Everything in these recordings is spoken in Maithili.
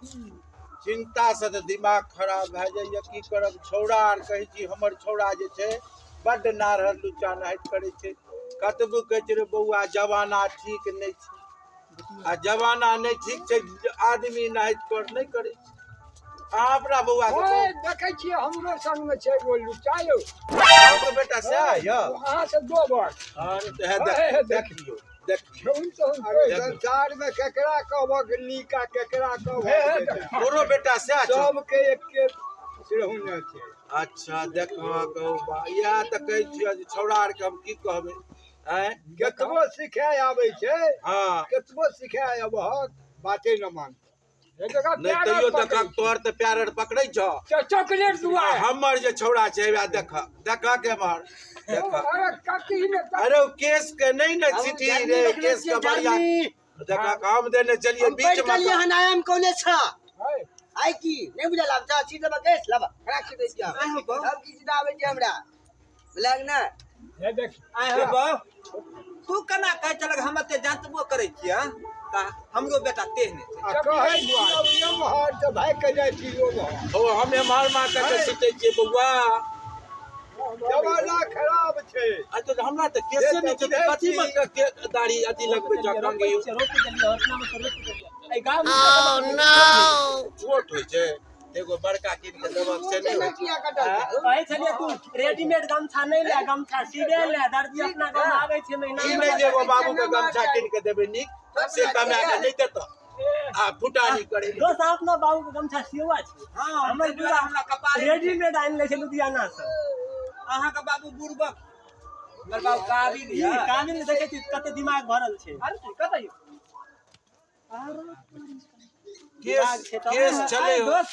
चिंता से तऽ दिमाग खराब भए जाइए। की करब, छौड़ा आर कहै छी हमर छौड़ा जे छै बड्ड नारहर लुच्चा नाहित करै छै। कतबो कहै छै रे बौआ जमाना ठीक नहि छै, आ जमाना नहि ठीक छै आदमी नाहित कर नहि करै छै। अहाँ अपना बौआ के देखै छियै हमरो संगमे छै एगो लुच्चा यौ। अहाँके बेटा सएह यऽ? अहाँ से 2 वर्ष। देखियौ देखियौ संसार में केकरा कहबक नीक आ केकरा कहबक तोरो बेटा सएह छौ? सबके एके सिरहुना छै। अच्छा देखहक इएह तऽ कहै छियौ जे छौड़ा आरके हम की कहबै। आँय केतबो सिखाय आबै छै, हँ केतबो सिखाय अबहक बाते न मानतौ। नहि तैयो देखहक तोहर तऽ प्यार आर पकड़ै छौ। चॉकलेट दुआ हमर जे छौड़ा छै वएह देखह देखहक एम्हर देखह। अरे ओ केस के नहीं ने सिटी रे, केस के बढ़िया देखहक हम देने चलिए बीच में। हम आयाम कॉलेज छ आई की नहीं बुझल आब जा सीधे केस लाबा खड़ा छी दै छियै सब किछु आबै छै हमरा बुझलक ने। हे देख आइ हो बा तू केना कहै छलक हम एते जानतबो करै छियै तऽ हमरो बेटा तेहने छै। आ कहै छियौ एम्हर तऽ भागि कऽ जाइ छी ओम्हर। ओ हम एम्हर माँ के सीटै छियै बौआ। जमाना खराब छै। अच्छा तऽ हमरा तऽ केसे नहि छै, कथी मे दाढ़ी अथी लगबै छौ कंघी? छोट होइ छै एगो बड़का कीन के देबक से नहि होइ छै। कहै छलियै तू रेडीमेड गमछा नहि ले, गमछा सीधे ले। दर्जी अपना गाँव आबै छै महीना ई नहि जे एगो बाबू के गमछा कीन के देबै नीक से कमा के नहि देतौ आ फुटानी करै। दोस्त अपना बाबू के गमछा सियौआ छै। हँ हमर बुढ़ा हमरा कपार रेडीमेड आनि लै छै लुधियाना से। अहाँके बाबू बुड़बक, हमर बाबू काबिल यऽ। काबिल देखै छी कते दिमाग भरल छै। अरे कतऽ यौ? केस केस छलै हो। दोस्त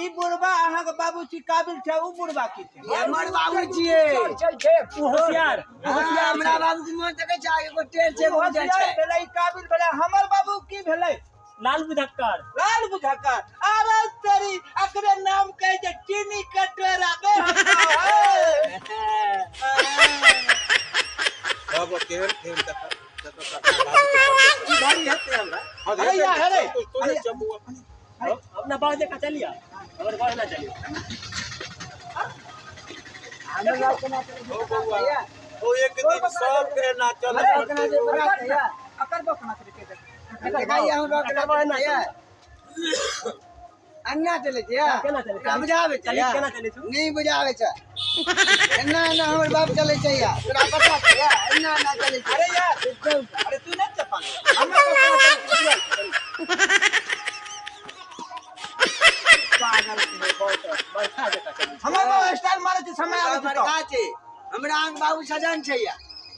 ई बुढ़बा अहाँके बाबू छी काबिल छै, उ बुढ़बा की छै? हमर बाबू छियै। उ होशियार। हमरा बाबू के मोन देखै छै एगो टेर छै, उ होशियार भेलै, ई काबिल भेलै। हमर बाबू की भेलै? लाल बुझक्कर। लाल बुझक्कर। अरे तेरी एकरे नाम कहै छै चीनी कटोरा बे। सब केहन केहन देख देख की भारी हेतै हमरा? हँ अरे या हेरे। तोरे छै बौआ। अपना बाबू देखा चलिया, हमर बाबू ना चलिया। ओ बौआ ओ एक दिन सबके एना चलऽ पड़तै। अकर बो केना चलै छै? अन्ना चलै छै केना चलै छै? बुझाबै छै केना चलै छै? नहि बुझाबै छै। एना एना हमर बाप चलै छै या तोरा पता छै या एना एना चलै छै। अरे यार अरे तू नहि चपा हमर बाप पागल छै बहुत बरखा जकाँ चलै छै। हमर बाप स्टाइल मारै छै समय आबै छै। बड़का छै हमरा अहाँके बाबू सजन छै या।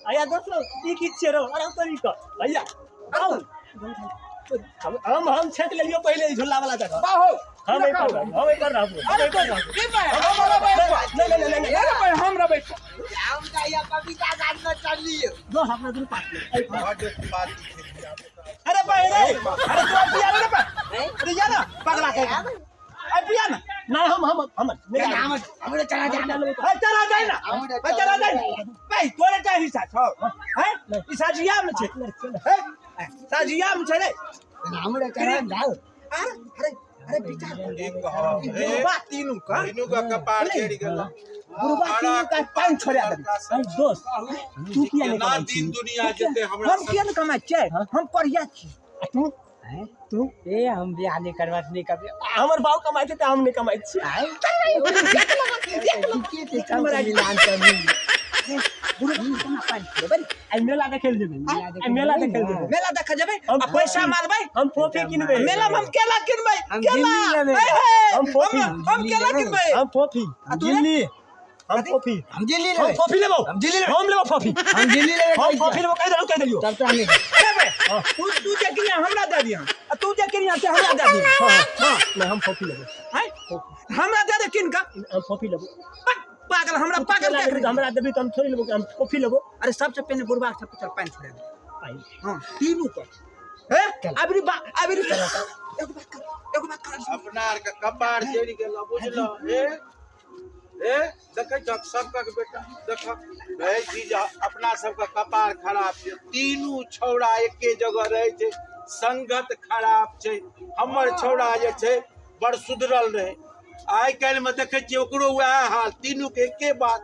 भैया दोस्त ई की छियै रौ? अरे तोरी कऽ भैया आउ। हम छेक लेलियो पहिले ई झूला वाला जगह। बाहो हम एहि पर रहब, हम एहि पर रहब, हम एहि पर रहब। की भाई हम रहबै। नहीं नहीं नहीं नहीं अरे भाई हम रहबै। हम तऽ या पपीता गाछ में चढ़लियो। दोस्त अपना दुनू पास ले। बड्ड बात छै। अरे भाई रे अरे तू पिया रे भाई। अरे या ना पगला के अरे पिया ना। नहीं हम हम हम नहीं हमरो चला जा। अरे चला जाय ना, अरे चला जाय ना भाई। तोरे टा हिस्सा छौ हैं? ई साजिया में छै हैं? साजिया में छै रे। हमरो चला जाओ। अरे अरे अरे विचार की कहब बुढ़बा तीनू का तीनू का कपार चढ़ि गेल। बुढ़बा तीनू का पानि छोड़ा देबै। अरे दोस्त तू किया नहि केना कमाइ छी? दिन दुनिया जेतै हमरा हम किया नहि कमाइ छियै? हम पढ़िया छी। आ तू तू ए हम बियाह नहि करबा नहि कभी। हमर बाबू कमाइ छै तऽ हम नहि कमाइ छियै। आइ मेला देखै लए जेबै, आइ मेला देखै लए जेबै। मेला देखऽ जेबै हम आ पैसा मारबै। हम फोफी किनबै मेला में हम केला किनबै। हम केला दिल्ली लेबै। हे, हे, हम फोफी। हम केला किनबै। हम फोफी दिल्ली। हम फोफी हम दिल्ली हम लेबै। फोफी लेबौ। हम दिल्ली लेबै। हम लेबौ फोफी। हम दिल्ली लेबै। हम फोफी लेबौ। कहि देलौ, कहि देलियौ। तब तो हम अरे बे तू तू जे किनिया हमरा दे दिहन आ तू जे किनिया से हमरा दे दिहन। हाँ हाँ नहीं हम फोफी लेबै। हैं? हमरा दे दे किन का। हम फोफी लेबौ। पागल हमरा पागल केला क्या लेबै तऽ करै? हमरा देबी तऽ हम थोड़ी लेबौ, हम फोफी लेबौ। अरे सबसे पहले बुढ़बा के सब चल पानि छोड़ा दे। पानि। हाँ तीनू पर हे अबरी बा अबरी एगो बात कर, एगो बात कर। अपना आर के कपार चढ़ि गेल बुझलौ। हे हे देखै छहक सबके बेटा देखक रहै छी जे अपना सबके कपार खराब छै। तीनू छौड़ा एके जगह रहै छै। संगत खराब छै। हमर छौड़ा जे छै बड़ सुधरल रहे, आइ काल्हिमे देखै छियै ओकरो वएह हाल, तीनू के एके बात।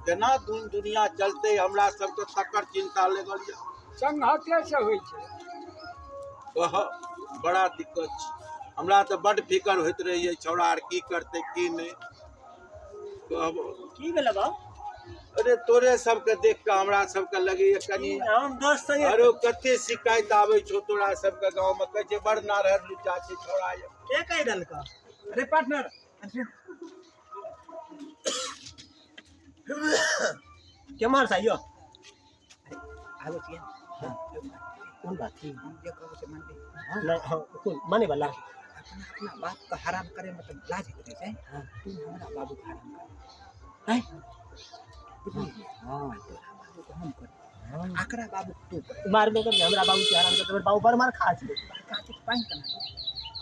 केना दुनिया चलते हमरा सबके तकर चिंता लगल यऽ। संगते से होइ छै। कह बड़ा दिक्कत छै, हमरा तऽ बड फिकर होइत रहैए छौड़ा आर की करतै की नहि। कहब की भेलै बाबू? अरे तोरे सबके देख कऽ हमरा सबके लगैए कनि हम दोस्त संगे। अरे कते शिकायत आबै छौ तोरा सबके गाँवमे, कहै छै बड़ नारहर लुच्चा छै छौड़ा यऽ। के कहि देलकऽ? अरे पार्टनर केम्हर से आइयो? आबै छियै। कोन बात? हम जे कहबै से मानबै? नहीं, हाँ, कोन माने वाला? अपना अपना बाप के हराम करे मतलब लाज होइत छै। तू हमरा बाबू के हराम कर। हैं? बुझलियै? हाँ। तोरा बाबू के हम कर, आकरा बाबू के तू कर। मारबे कर, हमरा बाबू के हराम कर, बाबू बड़ मार खा छै। बड़का छै तऽ पानि केना देबै?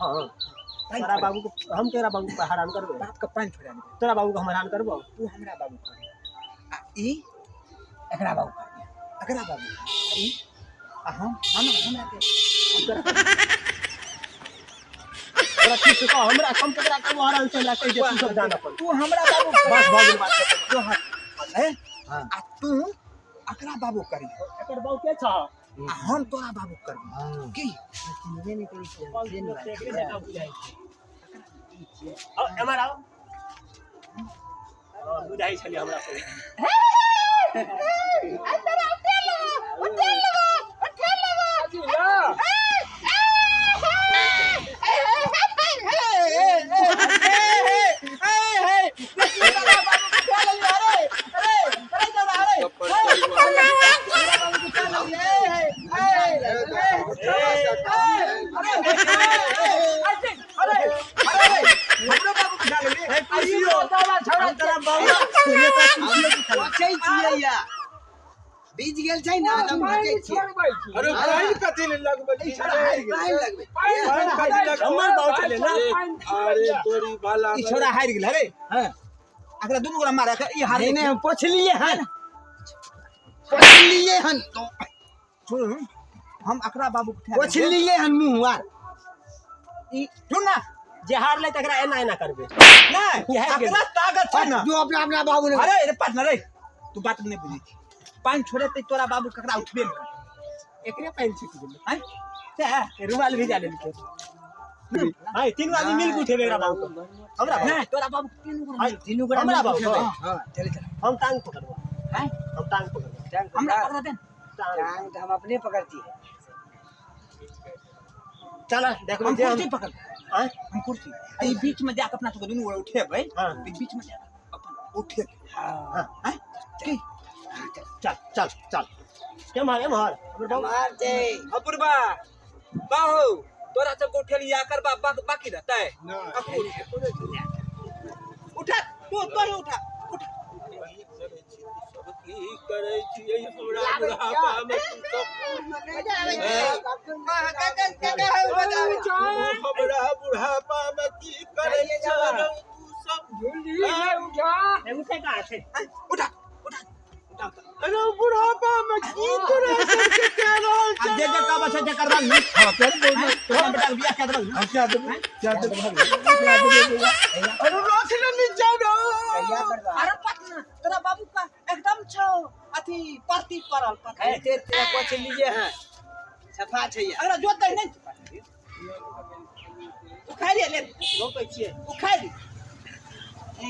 हाँ, पानि तोरा छोड़ा। बाबू के हम तोरा बाबू के हराम करबो। बाप के पानि छोड़ा देबै। तोरा बाबू के हम हराम करबो। तू हमरा बाबू कर आ ई एकरा बाबू कर, एकरा बाबू आ ई आ हम हमरा के तोरा ठीक से कह, हमरा कम केकरा करबो हराम से हमरा कहि दे, तू सब जान अपन। तू हमरा बाबू बस भऽ गेल बात। जो हाथ है हाँ। आ तू एकरा बाबू करी एकर बाबू के छ? आ हम तोरा बाबू करबी। हाँ। की चिन्हबे नहि करै छियै, से नहि बात छै। आओ एमहर आओ। हाँ, बुझाइ छलियै हमरा सब। गप्पर चलू। पोछै छियै या बीज गेल छै ने, हम पोछै छियै। अरे पानि कथी लए लगबै छी? पानि लगबै। पानि कथी लगबै? हमर बाबू छलै ने। अरे तोरी भाला ई छोड़ा हारि गेल। अरे हाँ। एकरा दुनू गोरा मारे, ई हार नहीं नहीं, हम पोछलियै हन, पोछलियै हन तो सुन, हम एकरा बाबू के उठा लेबै। पोछलियै हन मुँह आर। ई सुन ना, जे हारलै तकरा एना एना करबै। नहीं ई हारि गेल। एकरा ताकत छै ना। जो अपना अपना बाबू ने। अरे अरे पार्टनर रे, तू बात नहीं बुझै छी। पानि छोड़ेतै तोरा बाबू ककरा उठबे नहि करतै। एकरे पानि छुटि गेलै। आँय? सएह रुमाल भिजा लेलकै। हाय, तीनू आदमी मिल के उठेबै एकरा बाबू के। हमरा बाबू। नहीं तोरा बाबू के तीनू गोरा हाय, तीनू गोरा हमरा मिल के बाबू के। उठेबै। हाँ, चले चल। हम टांग पकड़बो। आँय? हम टांग पकड़बो। टांग हमरा पकड़ा। पकड़ा दे। टांग। टांग तो हम अपने पकड़ती है। चल देखबै हम जे हम कुर्सी पकड़। आँय? हम कुर्सी ई बीच में जाके अपना सबके दुनू गोरा उठेबै। हाँ। ई बीच में जाके अपन उठेबै। हाँ। आँय? की? चल चल चल। केम्हर एम्हर? हमर बाबू। मार दे। अपूर्वा बाहु तोरा सबके उठेली आकर बाप बाकी रहतै। उठा तू तो ही उठा उठा। की करै छियै हमरा बुढ़ापामे तू सब? तू हमरा बुढ़ापामे की करै छह रौ तू सब? ए, उठे कहाँ छै? उठा उठा उठा। अरे बुढ़ापामे की तोरा सबके कए रहल आ छै? जे जे कहबै से जे करबै ने। हाँ, कर देबै। तोरा बेटा के बियाह कए देबै ने। हाँ, क्या देबै? क्या देबै? क्या देबै बौआ? अरे रख ले नीचा रौ। अरे पटना तोरा बाबू का एकदम छौ अथी परती पड़ल परती। ते ते पोछलियै हन, सफा छै या। अरे जोतै नहि छै। उखाड़ि ले, रोपै छियै। उखाड़ि।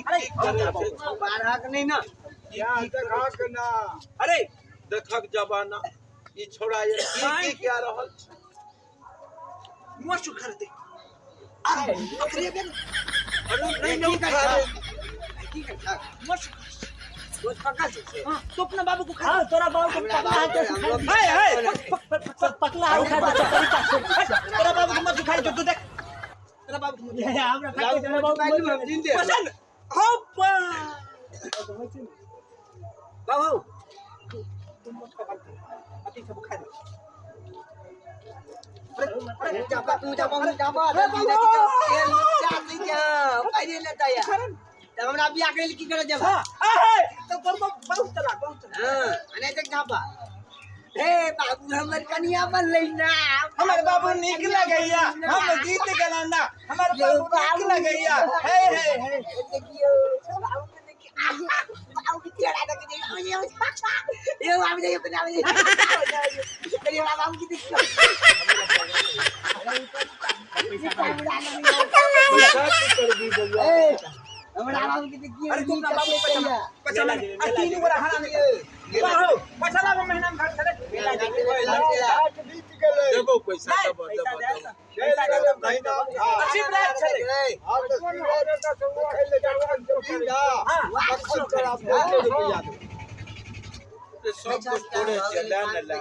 अरे की करै छै? बारहक नहि ने। देखक ना। अरे देखक जमाना ई छोड़ा ये की की कए रहल छै? मोछ उखाड़ दे। अरे अकरे बेन अरे नहीं नहीं उठा रे। की करता? मोछ। रोज पक्का छै से। हां तो अपना बाबू को उखाड़। हाँ, तोरा बाबू के हमरा पकला हाथ बाबू से के हम हे हे सब पकला हाथ उठा दे, तरीका से। तोरा बाबू को मत उखाड़, तू देख तोरा बाबू को मत ये हमरा खाके तोरा बाबू के मत जिंदे। पसंद हो बाबू तू मत पकड़ अति सब उखाड़ दे। चापा तू चापा तू चापा लेता या तब हमरा बियाह करे की करे जब। हां आहे तो पर बहुत चला बहुत चला। हां, अने तक चापा। हे बाबू हमर कनिया बनलै ना। हमर बाबू नीक लगैया, हम जीत गेलौं ना। हमर बाबू नीक लगैया। हे हे हे देखियो बाबू के, देखियो बाबू के चेहरा देखियो। यो बाबू देखियो, बाबू देखियो, बाबू के देखियो। पैसा की करबी बौआ? हमरा बाबू के देखियो। अरे तुम ना बाबू पैसा पैसा आ तीन गोरा हरामी बाहो पैसा लाबो, महीना में घर चले। घाट बीत गेलै। देबो पैसा, नहीं, देबो पैसा देबो दे देबो। पैसा दे। महीना में घाट। असीम रात छलै। हाँ तऽ सिगरेट देखै लए जखन जेबही ना, तखन तोरा बहुते रुपैआ देबौ। सब कुछ तोरे छै, ले ने ले।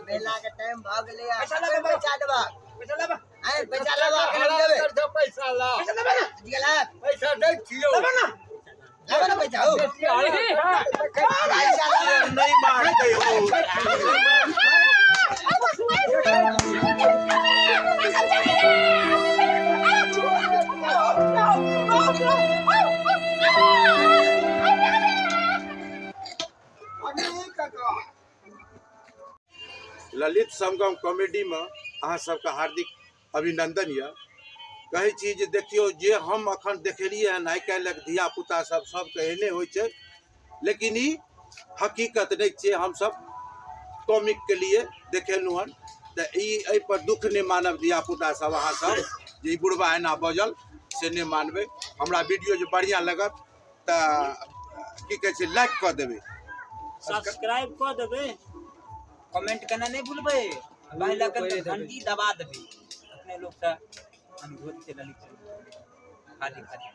मेला के टाइम भऽ गेलै। पैसा लाबो। पैसा देबा। पैसा लाबो। आय पैसा लाबा, केना देबै? पैसा ला। पैसा लाबो ना। गेला। पैसा दै छियौ। लाबो ना। लाबो ना पैसा हो। पैसा लाबो। नहीं मारते हो। ललित संगम कॉमेडी में अहाँ सबके हार्दिक अभिनंदन यऽ। कहै छी जे देखियौ जे हम अखन देखेलियै हन, आइ काल्हिक धिया पुता सब सबके एहने होइ छै, लेकिन ई हकीकत नहि छै। हमसब कॉमिक के लिए देखेलहुँ हन, तऽ ई एहिपर दुख नहि मानब धिया पुता सब अहाँ सब जे ई बुढ़बा एना बजल, से नहि मानबै। हमरा वीडियो जे बढ़िआँ लगत तऽ की कहै छै, लाइक कऽ देबै, सब्सक्राइब कऽ देबै, कमेंट करना नहीं भूलबै, बेल आइकन के घंटी दबा देबै। अपने लोग से अनुरोध छै। ललित खाली खाली।